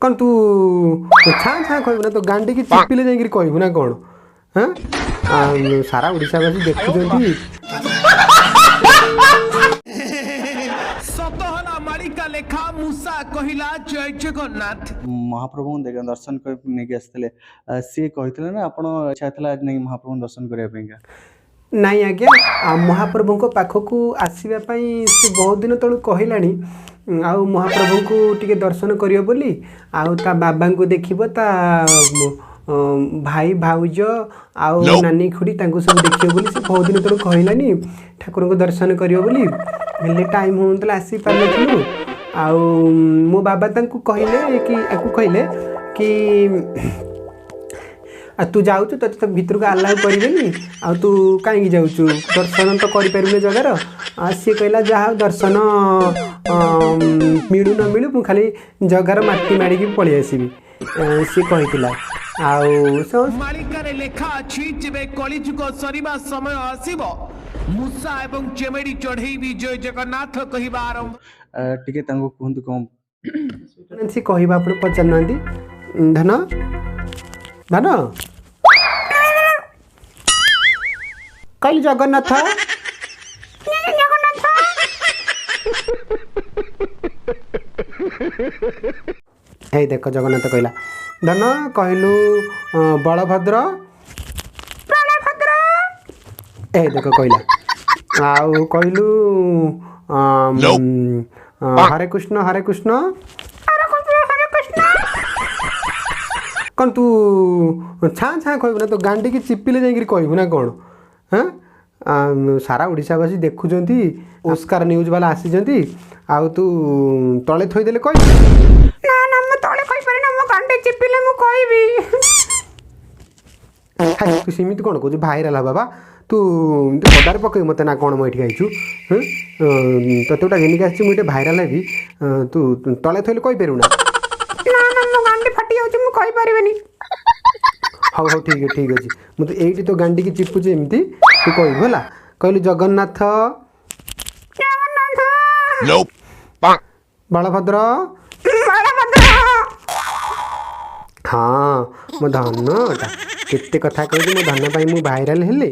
କ'ଣ ତୁ ଛାଁ ଛାଁ କହିବୁ ନା ତୋ ଗାଣ୍ଡିକି ଚିପିଲେ ଯାଇକିରି କହିବୁ ନା କ'ଣ? ହଁ, ସାରା ଓଡ଼ିଶାବାସୀ ଦେଖୁଛନ୍ତି। ସତ ହେଲା ମାଳିକା ଲେଖା, ମୂଷା କହିଲା ଜୟ ଜଗନ୍ନାଥ। ମହାପ୍ରଭୁଙ୍କୁ ଦେଖ ଦର୍ଶନ କରି ନେଇକି ଆସିଥିଲେ, ସିଏ କହିଥିଲେ ନା ଆପଣ ଇଚ୍ଛା ଥିଲା ଆଜି ନେଇକି ମହାପ୍ରଭୁଙ୍କୁ ଦର୍ଶନ କରିବା ପାଇଁକା? ନାଇଁ ଆଜ୍ଞା, ମହାପ୍ରଭୁଙ୍କ ପାଖକୁ ଆସିବା ପାଇଁ ସେ ବହୁତ ଦିନ ତଳୁ କହିଲାଣି, ଆଉ ମହାପ୍ରଭୁଙ୍କୁ ଟିକେ ଦର୍ଶନ କରିବ ବୋଲି, ଆଉ ତା ବାବାଙ୍କୁ ଦେଖିବ, ତା ଭାଇ ଭାଉଜ ଆଉ ନାନୀ ଖୁଡ଼ି ତାଙ୍କୁ ସବୁ ଦେଖିବ ବୋଲି ସେ ବହୁତ ଦିନ ତଳୁ କହିଲାନି, ଠାକୁରଙ୍କୁ ଦର୍ଶନ କରିବ ବୋଲି। ହେଲେ ଟାଇମ୍ ହେଉନଥିଲା, ଆସିପାରିନଥିଲୁ। ଆଉ ମୋ ବାବା ତାଙ୍କୁ କହିଲେ କି, ଆକୁ କହିଲେ କି ଆଉ ତୁ ଯାଉଛୁ, ତୋତେ ତ ଭିତରକୁ ଆଲାଉ କରିବେନି, ଆଉ ତୁ କାହିଁକି ଯାଉଛୁ, ଦର୍ଶନ ତ କରିପାରିବୁନି ଜଗାର। ଆଉ ସିଏ କହିଲା ଯାହା ହଉ ଦର୍ଶନ ମିଳୁ ନ ମିଳୁ, ମୁଁ ଖାଲି ଜଗାର ମାଟି ମାଡ଼ିକି ପଳେଇ ଆସିବି, ସିଏ କହିଥିଲା। ଆଉ ମାଳିକାରେ ଲେଖା ଅଛି, ଯେବେ କଳିଯୁଗ ସରିବା ସମୟ ଆସିବ, ମୂଷା ଏବଂ ଚେମେଡ଼ି ଚଢ଼େଇ ବି ଜୟ ଜଗନ୍ନାଥ କହିବା ଆରମ୍ଭ। ଟିକେ ତାଙ୍କୁ କୁହନ୍ତୁ କ'ଣ ସେ କହିବା, ଆପଣ ପଚାରୁନାହାନ୍ତି। ଧନ, ଧନ, କହିଲି ଜଗନ୍ନାଥ। ଜଗନ୍ନାଥ, ଏଇ ଦେଖ ଜଗନ୍ନାଥ କହିଲା। ଧନ, କହିଲୁ ବଳଭଦ୍ର। ବଳଭଦ୍ର, ଏଇ ଦେଖ କହିଲା। ଆଉ କହିଲୁ ହରେ କୃଷ୍ଣ ହରେ କୃଷ୍ଣ ହରେ କୃଷ୍ଣ ହରେ କୃଷ୍ଣ। କ'ଣ ତୁ ଛାଁ ଛାଁ କହିବୁ ନା ତୋ ଗାଣ୍ଡିକି ଚିପିଲେ ଯାଇକିରି କହିବୁ ନା କ'ଣ? ହଁ, ସାରା ଓଡ଼ିଶାବାସୀ ଦେଖୁଛନ୍ତି, ଓସ୍କାର ନ୍ୟୁଜ୍ ବାଲା ଆସିଛନ୍ତି, ଆଉ ତୁ ତଳେ ଥୋଇଦେଲେ କହିବୁ ନା? ନା, ମୁଁ ତଳେ କହିପାରିନି, ମୋ ଗାଣ୍ଡି ଚିପିଲେ ମୁଁ କହିବି। ତୁ ସେମିତି କ'ଣ କହୁଛୁ? ଭାଇରାଲ ହବା ବା ତୁ ଏମିତି ପଦାରେ ପକେଇବୁ ମୋତେ ନା କ'ଣ? ମୁଁ ଏଠିକି ଆଇଛୁ, ତୋତେ ଗୋଟେ ଘେନିକି ଆସିଛି, ମୁଁ ଏଠି ଭାଇରାଲ ହେବି, ତୁ ତଳେ ଥୋଇଲେ କହିପାରିବୁ ନା? ନା ନା, ମୋ ଗାଣ୍ଡି ଫାଟି ଯାଉଛି, ମୁଁ କହିପାରିବିନି। ହଉ ହଉ, ଠିକ୍ ଠିକ୍ ଅଛି, ମୁଁ ତ ଏଇଠି ତୋ ଗାଣ୍ଡିକି ଚିପୁଛି ଏମିତି, ତୁ କହିବୁ ହେଲା। କହିଲୁ ଜଗନ୍ନାଥ। ଜଗନ୍ନାଥ। ବଳଭଦ୍ର। ବଳଭଦ୍ର। ହଁ, ମୋ ଧନଟା କେତେ କଥା କହିଛି, ମୋ ଧନ ପାଇଁ ମୁଁ ଭାଇରାଲ ହେଲି।